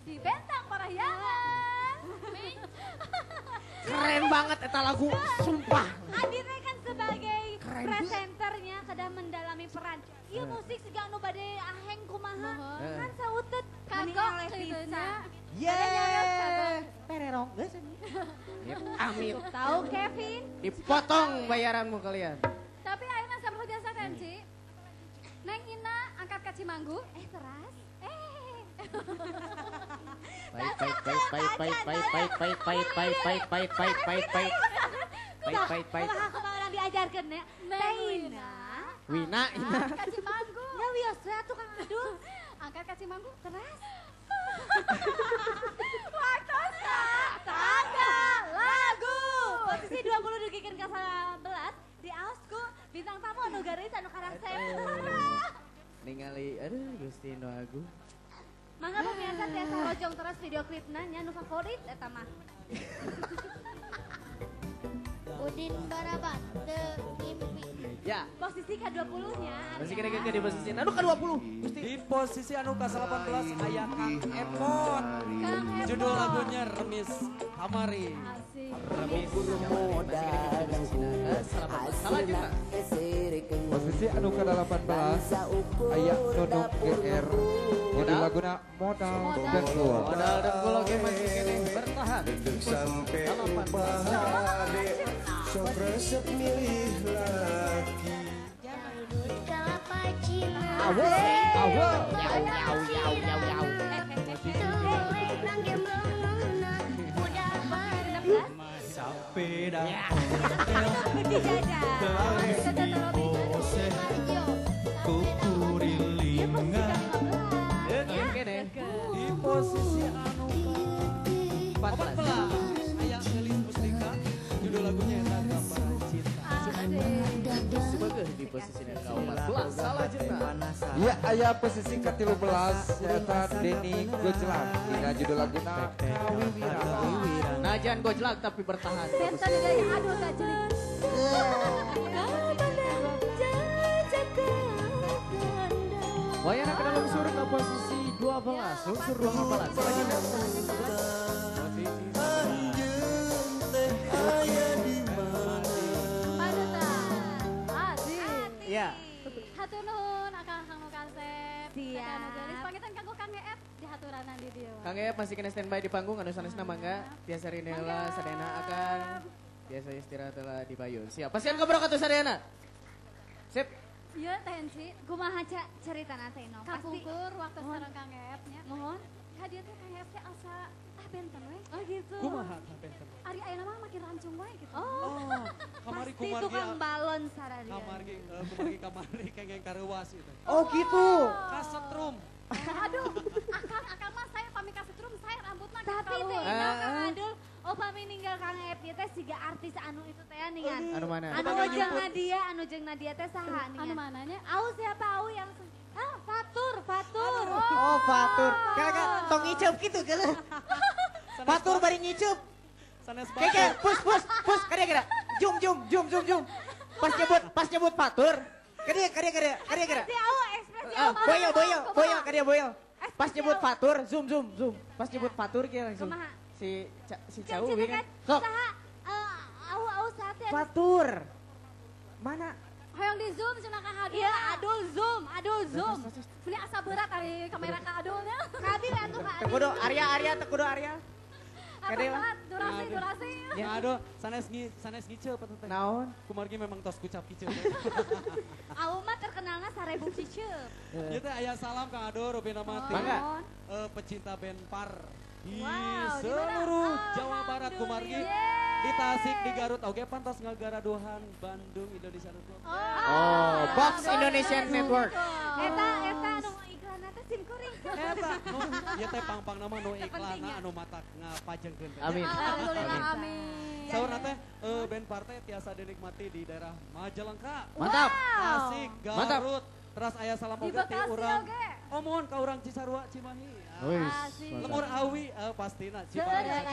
Di Bentang Parahyangan. Keren banget eta lagu, sumpah. Adi teh kan sebagai presenternya kedah mendalami peran. Ieu musik siga anu bade aheng kumaha kan sautet kagok kitu nya. Yeay, tererong geus. Amit. Tahu Kevin? Dipotong bayaranmu kalian. Tapi ayeuna sampun biasa kan, Ci? Neng Ina angkat ka Cimanggu, teras. Pait pait pait pait pait pait pait pait pait pait pait pait pait pait pait pait pait. Kumaha kumaha urang diajarkeun nya? Teh Ina. Wina Ina. Angkat ka Cimanggu. Ya wios we atuh Kang Adul. Angkat ka Cimanggu teras. Waktosna tangga lagu. Posisi 20 dugikeun ka 11 di Ausku bintang tamu anu garis anu karasep. Ningali aduh Gusti nu agung. Mangga pemirsa tiasa rojong terus video klipna nya nu favorit eta mah. Udin Baraban teu ngimpi. Ya. Posisi ke-20 nya. Masih kira-kira di posisi anu ke-20. Gusti. Di posisi anu ke-18 aya Kang Epot. Kang Epot. Judul lagunya Remis Kamari. Asik. Remis Kamari. Masih kira-kira di posisi ke-18. Selanjutnya. Posisi anu ke-18 aya Nunung GR. Judul laguna Modal Dengkul. Modal Dengkul oke masih kene bertahan. Sampai sok resep milih laki. Kelapa Cina. Awo, awo, yau yau yau yau yau. Sepeda. Di posisi anu ke-14 aya Elis Mustika, judul lagunya eta Gambaran Cinta. Sebagai di posisi ke-14 salajengna. Ya aya posisi ke-13 nyaeta Denny Gojlak dina judul laguna Kawiwirang. Najan Gojlak tapi bertahan. Benten deui aduh tak jeling. Wayana kena lungsur ke posisi 12, lungsur 12. Selanjutnya posisi 11. Posisi Anjeun teh aya di mana? Panutan. Adi. Ya. Hatur nuhun akang Kang nu kasep. Siap. Kang nu geulis pangitan kanggo Kang Eep dihaturanan di dieu. Kang Eep masih kena standby di panggung anu sanesna mangga. Biasa rinela sadayana akan biasa istirahat lah di payun. Siap. Pasian gobrok atuh sadayana. Sip. Iya Teh Enci, kumaha caritana Teh Ino? Kapungkur waktu sareng Kang Eep nya. Mohon. Hadiah teh Kang Eep teh asa benten we. Oh gitu. Kumaha benten? Ari ayeuna mah makin rancung we gitu. Oh. Kamari pasti tukang balon sararia. Kamari kamari kengeng kareuwas itu. Oh gitu. Kasetrum. Aduh, akang mah saya pami kasetrum saya rambutna gitu. Tapi Teh Ino Kang Adul, oh pami ninggal Kang Eep ieu teh siga artis anu itu teh ningan. Anu mana? Anu jeung Nadia, anu jeung Nadia teh saha ningan? Anu mananya? Au siapa au yang Fatur, Fatur. Oh, Fatur. Kakak tong ngiceup gitu kan. Fatur bari ngiceup. Sanes Keke, pus pus pus kada kira. Jum jum jum jum jum. Pas nyebut Fatur. Kada kada kada kada kira. Si au ekspresi au. Boyo boyo boyo kada boyo. Pas nyebut Fatur, zoom zoom zoom. Pas nyebut Fatur kira langsung. Si si Cau kan. Sok. Saha au au sate. Fatur. Mana? Hoyong di zoom cenah ka Adul. Iya, Adul zoom, Adul zoom. Ini asa berat ari kamera ka Adulnya. Kabi atuh ka Adul. Teu kudu Arya Arya teu kudu Arya. Kade durasi durasi. Ya aduh, sanes ngiceup atuh teh. Naon? Kumargi memang tos kucap kiceup. Au mah terkenalna 1000 ciceup. Ieu teh aya salam Kang Adul rupina mah ti. Pecinta band Par di seluruh Jawa Barat kumargi. Di Tasik, di Garut, oke pantas ngagaraduhan Bandung Indonesia Network. Oh, Box Indonesian Network. Eta eta anu iklanna teh sim kuring. Eta, ieu teh pang-pang nama nu iklanna anu matak ngapajengkeun teh. Amin. Alhamdulillah, amin. Saurna teh band partai tiasa dinikmati di daerah Majalengka. Mantap. Tasik, Garut. Terus aya salam oge ti urang. Oh mohon ka urang Cisarua Cimahi. Lemur Awi pastina Cipanas,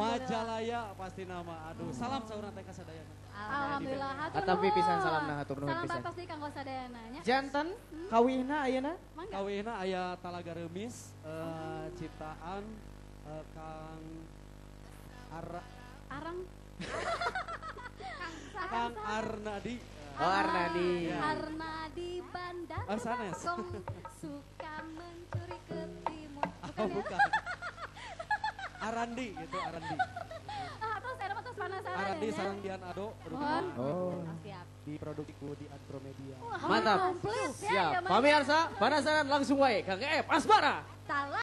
Majalaya pastina mah. Aduh, salam saurang teh ka sadayana. Alhamdulillah. Atapi pisan salamna hatur nuhun pisan. Salam pasti kanggo sadayana nya. Janten kawihna ayeuna? Kawihna aya Talaga Reumis ciptaan Kang Arang Kang Arnadi. Oh, Arnadi. Arnadi Bandar. Oh, sanes. Suka mencuri ketimun. Bukan, oh, bukan. Arandi gitu, Arandi. Ah, terus era penasaran. Arandi sareng Dian Ado. Oh. Siap. Diproduksi ku di Andromedia. Mantap. Komplit ya, Siap. ya, Pamirsa, penasaran langsung wae Kang Ep Asmara. Tala